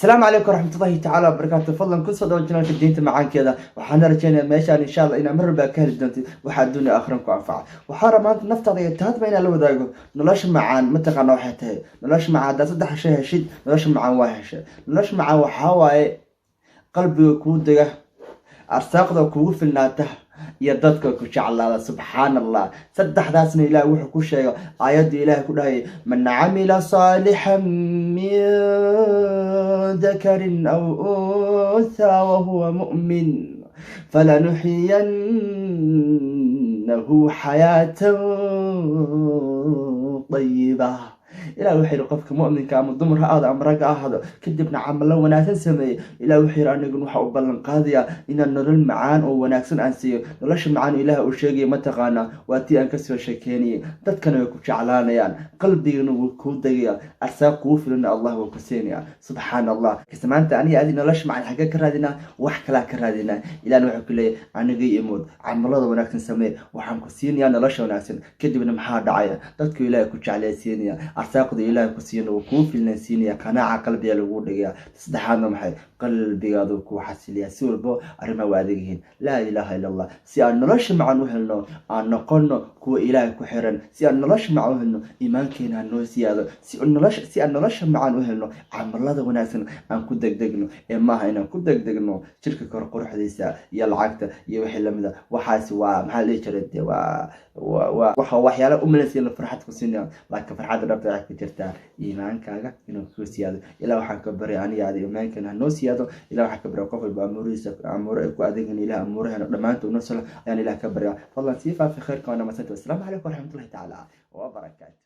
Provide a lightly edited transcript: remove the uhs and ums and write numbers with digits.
Asalaamu calaykum waraxmatullahi tacaala wabarakaatu. Fadlan kusoo dhawo channelka Diinta Macaankeeda. Waxaana rajeynayaa meeshaan, insha Allah, inaa mar walba ka heli doontid waxa adduunya aakhiran ku anfaca. Waxaa raba maanta naftaada iyo taadba inaan la wadaago nolosha macaan. Mataqaana waxay tahay nolosha macaan? Haddaad saddex shay heshid, nolosha macaan waa heshay. Nolosha macaan waxaa waaye qalbiga kuu dega, arsaaqda kugu filnaata iyo dadka ku jeclaada. Subxaan Allah, saddexdaasna Ilaah wuxuu ku sheegay aayaddu Ilaah ku dhahayay: "Man camila saalixan min dakarin aw unthaa wahuwa mu'min, falanuxyiyannahu xayaatan طayiba." Ilah wuxuu yihi, qofka mu'minka, ama dumar ha aado ama ragga ha ahaado, kadibna camalo wanaagsan sameeyey, Ilah wuxuu yihi, aniguna waxa u ballan qaadayaa inaan nolol macaan oo wanaagsan aan siiyo. Nolosha macaan Ilaah uu sheegaya, mataqaanaa? Waa tii aan kasoo sheekeynayay. Dadkana way ku jeclaanayaan, qalbigana wuu kuu degaya, arsaaq kuu filana Allah wuu ku siinaya. Subxaan Allah. Kasta maanta aniga adi nolosha macaan xaggee ka raadinaa? Wax kalaa ka raadinaa. Ilahna wuxuu ku leeyahay, anigay imood, camalada wanaagsan samee, waxaan ku siinayaa nolosha wanaagsan. Kadibna maxaa dhacaya? Dadku Ilaahay ku jeclaysiinaya, arsaaqda Ilaahay ku siina wuu kuu filnaysiinaya, qanaaca qalbiga lagu dhigaya. Saddexaadna maxay? Qalbigaadu kuu xasiliya. Si walbo arrimaha waa adag yihiin. Laa ilaaha illa Allah. Si aan nolosha macaan u helno, aan noqono kuwa Ilaahay ku xiran. Si aan nolosha macaan u helno, iimaankeena ha noo siyaado. Si aan nolosha macaan u helno, camalada wanaagsan aan ku degdegno, ee maaha inaan ku degdegno jirka kor quruxdiisa iyo lacagta iyo wixii lamida. Waxaasi waa, maxaa la dhihi jiray, dee waa waxa waxyaala u malaysa in farxad ku siinaya, laakiin farxadda dhabta waxay ku jirtaa iimaankaaga inuu kuu siyaado. Ilaa waxaan ka baryay aniga adi iimaankeena ha noo siyaado. Ilaa waxaan ka baryay qof walba amuurihiisa amuuro ay ku adeegan, Ilaah amuuraheena dhammaantood noo salo ayaan Ilaah ka baryaa. Fadlan sii faafi khayrka. Waana masanta. Wasalaamu calaykum waraxmatullahi tacaala wabarakaatu.